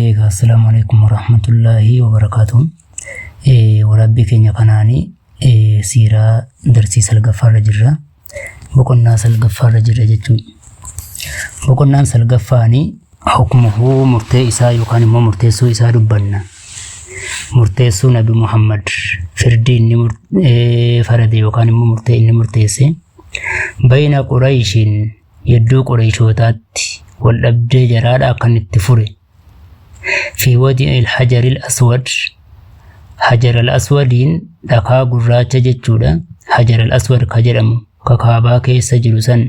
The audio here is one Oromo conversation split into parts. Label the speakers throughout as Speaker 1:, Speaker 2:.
Speaker 1: Egaa assalaamu alaikum warahmatullaahi wabarakaatuh. Waraabbii keenya kanaanii siiraa darsii salgaffaarra jirra. Boqonnaa salgaffaarra jirra jechuudha. Boqonnaan salgaffaanii hukmuhuu murtee isaa yookaan immoo murteessuu isaa dubbanna. Murteessuu Nabi Muhammad firdii inni farade yookaan immoo murtee inni murteesse bayna Qurayshiin Yedduu Qureeyshootaatti wal dhabdee jaraadha akka inni itti fure. Fi wadi'il hajaril aswad hajaral aswadiin dhakaa gurraacha jechuudha. Hajaral aswad ka jedhamu ka kaabaa keessa jiru san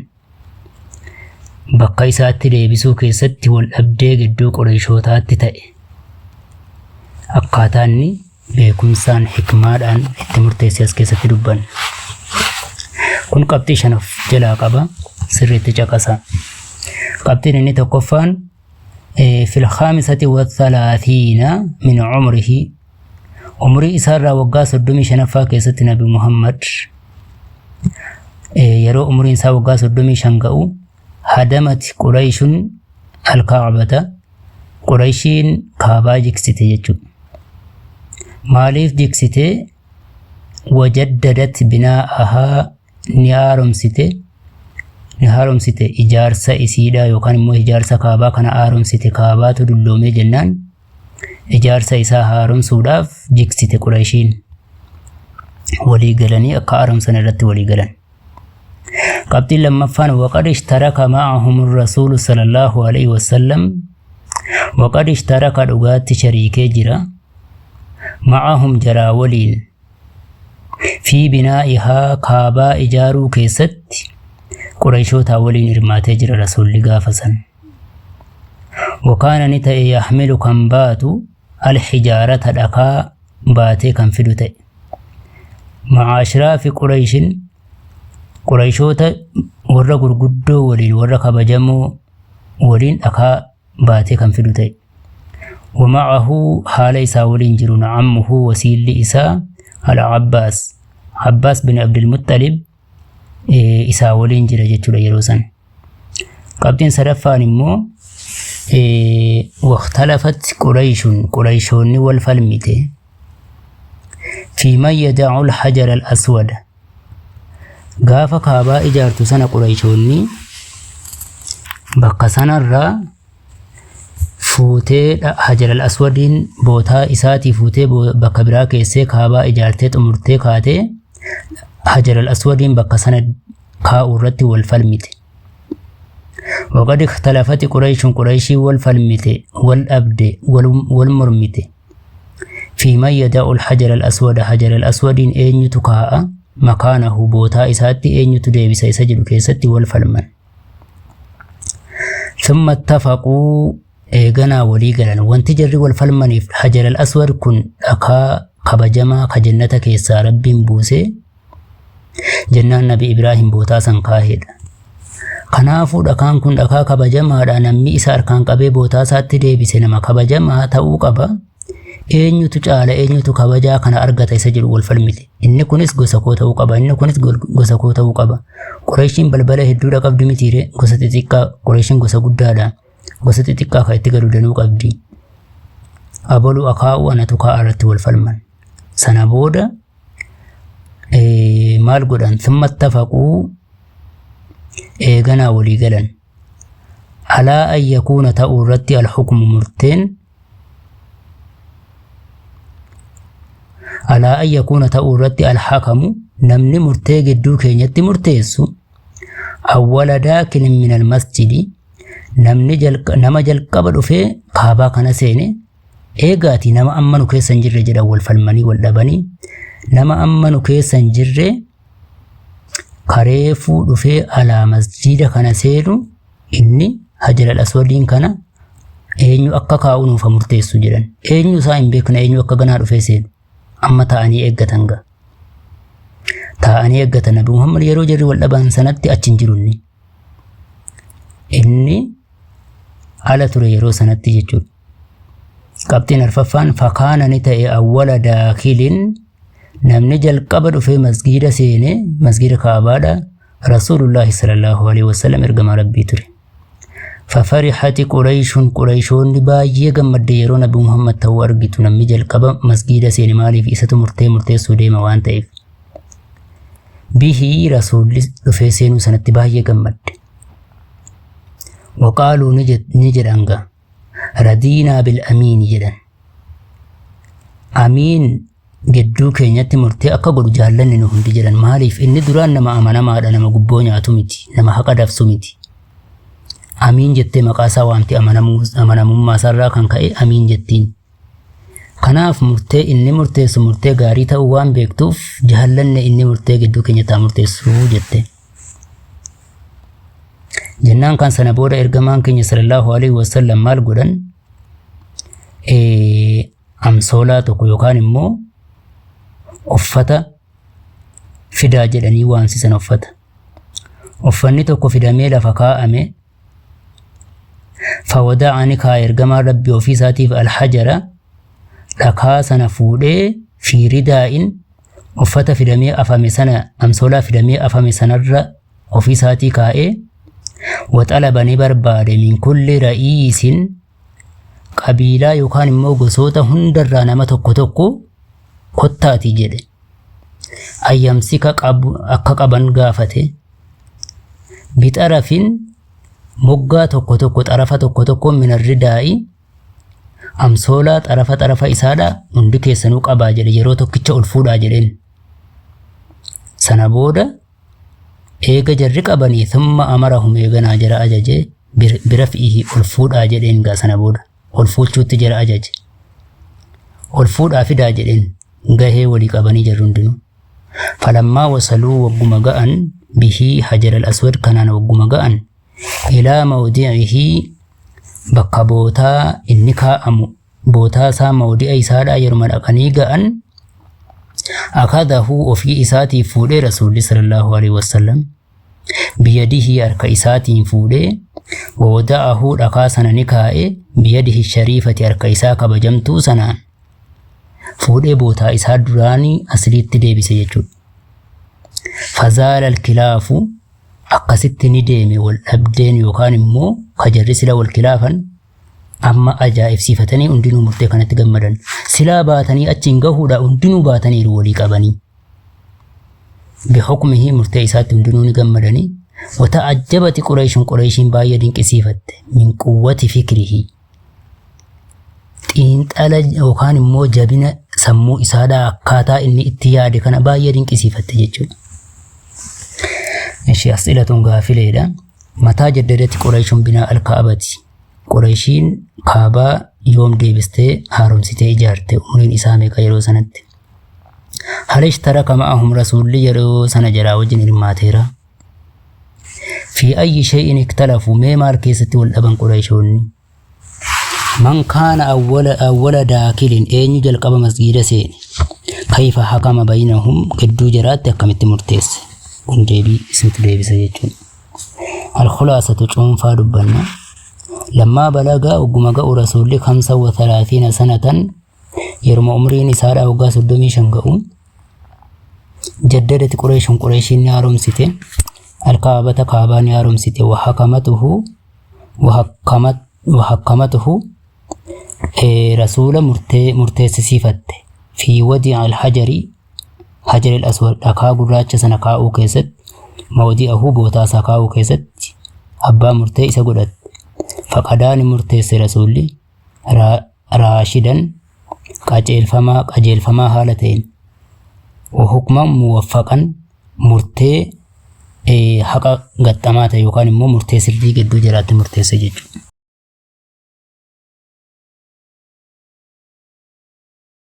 Speaker 1: bakka isaatti deebisuu keessatti wal dhabdee gidduu Qureeyshootaatti ta'e. Akkaataa inni beekumsaan hikmaadhaan itti murteesse as keessatti dubbanna. Kun qabxii shan of jalaa qaba sirriitti caqasa. Qabxiin inni tokkoffaan fil khaamisati wa thalaathiina min umrihi umurii isaarraa waggaa 35ffaa keessatti Nabi Muhammad yeroo umuriin isaa waggaa 35 ga'u hadamati Qurayshun alkaabata Qurayshiin kaabaa jigsite jechuudha. Maaliif jigsite? Wajaddadat binaa'ahaa ni haaromsite ni haaromsite ijaarsa isiidha yookaan immoo ijaarsa kaabaa kana haaromsite kaabaatu dulloomee jennaan ijaarsa isaa haaromsuudhaaf jigsite Qurayshiin. Walii galanii akka haaromsan irratti walii galan. Qabxiin lammaffaan waqad ishtaraka ma'ahum rasuulu sallallahu alaihi wasallam waqad ishtaraka dhugaatti shariikee jira ma'ahum jaraa waliin fi binaa'ihaa kaabaa ijaaruu keessatti Qurayshootaa waliin hirmaatee jira rasuulli gaafa san. Wakaana ni ta'e yahmilu kan baatu alhijaarata dhakaa baatee kan fidu ta'e. Ma'a ashraafi Qurayshin Qurayshoota warra gurguddoo waliin warra kabajamoo waliin dhakaa baatee kan fidu ta'e. Wama'ahu haala isaa waliin jiruun ammuhu wasiilli isaa al-Abbaas Abbaas bin Abdul Muttalib isaa waliin jira jechuudha yeroo san. Qabxiin sadaffaan immoo waqtalafat Qurayshun Qurayshoonni wal falmite fi man yada'u al-hajar al-aswad gaafa kaabaa ijaartu sana Qurayshoonni bakka sanarraa fuutee hajar al-aswadiin bootaa isaatii fuutee bakka biraa keessee kaabaa ijaartee xumurtee kaatee hajar al-aswadiin bakka sana kaa'uu irratti wal falmite. Waqad ikhtalafati Quraayishuun Quraayishii wal falmite, wal dhabde, wal mormite. Fi man yada'u al-hajar al-aswada hajar al-aswadiin eenyutu kaa'a makaanahu bootaa isaatti eenyutu deebisa isa jedhu keessatti wal falman. Thumma ittafaquu eeganaa walii galan wanti jarri wal falmaniif hajar al-aswad kun dhakaa kabajamaa ka jannata keessaa rabbiin buusee jennaan nabi Ibraahim bootaa san kaahedha. Kanaafuu dhakaan kun dhakaa kabajamaadha namni isa harkaan qabee bootaa isaatti deebise nama kabajamaa ta'uu qaba. Eenyutu caala eenyutu kabajaa kana argata isa jedhu wal falmite. Inni kunis gosa koo ta'uu qaba inni kunis gosa koo ta'uu qaba. Qureeshiin balbala hedduudha qabdi mitiire gosa xixiqqaa Qureeshiin gosa guddaadha. Gosa xixiqqaa kan itti galu danuu qabdi. Abalu akaa'u anatu kaa'a irratti wal falman. Sana booda maal godhan thumma ittafaquu eeganaa walii galan alaa an yakuuna ta'uu irratti alhukmu murteen alaa an yakuuna ta'uu irratti alhakamu namni murtee gidduu keenyatti murteessu awwala daakilin min almasjidi namni nama jalqaba dhufee kaabaa kana seene Eegaati nama amma nu keessa hin jirre jedhan wal falmanii wal dhabanii nama amma nu keessa hin jirre kareefuu dhufee alaa masjiida kana seenu inni hajar al-aswadiin kana eenyu akka kaa'u nuuf haa murteessu jedhan. Eenyu isaa hin beekna eenyu akka ganaa dhufee seenu amma taa'anii eeggatan gaa. Taa'anii eeggatan Nabi Muhammad yeroo jarri wal dhaban sanatti achi hin jiru inni. Inni ala ture yeroo sanatti jechuudha. Qabxiin arfaffaan fakaana ni ta'e awwala daakilin namni jalqaba dhufee masgiida seene masgiida kaabaadha rasuulullaahi sallallahu alaihi wasallam ergamaa rabbii ture. Fafarihati Quraayishuun, Quraayishoonni baay'ee gammadde yeroo Nabi Muhammad ta'uu argitu, namni jalqaba masgiida seene, maaliif isatu murtee murteessuu deema waan ta'eef. Bihii rasuulli dhufee seenuu sanatti baay'ee gammadde. Waqaaluu ni jedhan gaa, radiinaa bil amiini jedhan. Amiin gidduu keenyatti murtee akka godhu jaallanni nu hundi jedhan, maaliif inni duraan nama amanamaadha, nama gubboo nyaatu miti, nama haqa dabsu miti. Amiin jettee maqaa isaa waamti, amanamummaa isaarraa kan ka'e amiin jettiin. Kanaaf murtee inni murteessu murtee gaarii ta'uu waan beektuuf jaallanne, inni murtee gidduu keenya taa murteessu jette. Jennaan kan sana booda ergamaan keenya sallallahu alaihi wasallam maal godhan? Amsoolaa tokko yookaan immoo uffata fidaa jedhanii waamsisan uffata. Uffanni tokko fidamee lafa kaa'ame. Fawada'ani kaa ergamaan Rabbi ofii isaatiif alhajara, dhakaa sana fuudhee, fi ridaa'in, uffata fidamee afame sana, amsoolaa fidamee afame sanarra ofii isaatii kaa'ee, waxalaba ni barbaade, min kulli ra'iisin, qabiilaa yookaan immoo gosoota hundarraa nama tokko tokko kottaati jedhe. Ayyamsika qabu akka qaban gaafate. Bixarafin, moggaa tokko tokko, xarafa tokko tokko, minarridaa'i, amsoolaa xarafa xarafa isaadha hundi keessanuu qabaa jedhe, yeroo tokkicha ol fuudhaa jedheen. Sana booda eega jarri qabanii, thumma amarahum, eeganaa jara ajaje, bira fi'ihi, ol fuudhaa jedheen gaa. Sana booda ol fuuchuutti jara ajaje. Ol fuudhaa fidaa jedheen, gahee walii qabanii jarri hundinuu. Falammaa wasaluu, wagguma ga'an, bihii, hajar al-aswad kanaan wagguma ga'an, ilaa mawdi'ihii, bakka bootaa inni kaa'amu, bootaa isaa, mawdi'a isaadhaa yeruma dhaqanii ga'an, akadahu, ofii isaatii fuudhee rasuulli sallallahu alaihi wasallam, biyadihii, harka isaatiin fuudhee, wawada'ahu, dhakaa sana ni kaa'e, biyadihi shariifati, harka isaa kabajamtuu sanaan fuudhee bootaa isaa duraanii asliitti deebise jechuudha. Fazaala alkilaafu, akkasitti ni deeme wal dhabdeen yookaan immoo kajarri sila wal kilaafan amma ajaa'ibsiifatanii hundinuu murtee kanatti gammadan. Silaa baatanii achiin gahuudha, hundinuu baataniiru walii qabanii. Bihukmihi, murtee isaatti hundinuu ni gammadanii. Wata'ajjabati Qureeshin, Qureeshiin baay'ee dinqisiifatte, min quwwati fikrihi. Xiinxala yookaan immoo jabina sammuu isaadhaa, akkaataa inni itti yaade kana baay'ee dinqisiifatte jechuudha. Ishee as'ilatuun gaafileedha. Mataa jaddadati Qureeshuun binaa alkaabati. Qureeshiin kaabaa yoom deebistee haaromsitee ijaarte? Umriin isaa meeqa yeroo sanatti? Hal ishtaraka ma'ahum, rasuulli yeroo sana jaraa wajjin hirmaateera? Fi ayyi shay'in iktalafu, mee maal keessatti wal dhaban Qureeshoonni? Man kaana awwala daakilin, eenyu jalqaba masgiida seene? Kayfa hakama baynahum, gidduu jaraatti akkamitti murteesse? Kun deebii isintu deebisa jechuudha. Alkhulaasatu, cuunfaa dubbanna. Lammaa balagaa, ogguma ga'u, rasuulli 35 sanatan, yeruma umriin isaadhaa waggaa 35 ga'u, jaddadati Qureeshuun, Qureeshiin ni haaromsite, alkaabata, kaabaa ni haaromsite, wahakkamatuhu, rasuula murtee murteessisiifatte, fi wadi alhajari, hajar al-aswad, dhakaa gurraacha sana kaa'uu keessatti, mawdi'ahu, bootaa isaa kaa'uu keessatti abbaa murtee isa godhatte. Faqadaa, ni murteesse rasuulli, raashidan, qajeelfamaa qajeelfamaa haala ta'een, wa hukman muwaffaqan, murtee haqa gaxxamaa ta'e yookaan immoo murtee sirrii gidduu jiraatti murteesse jechuudha.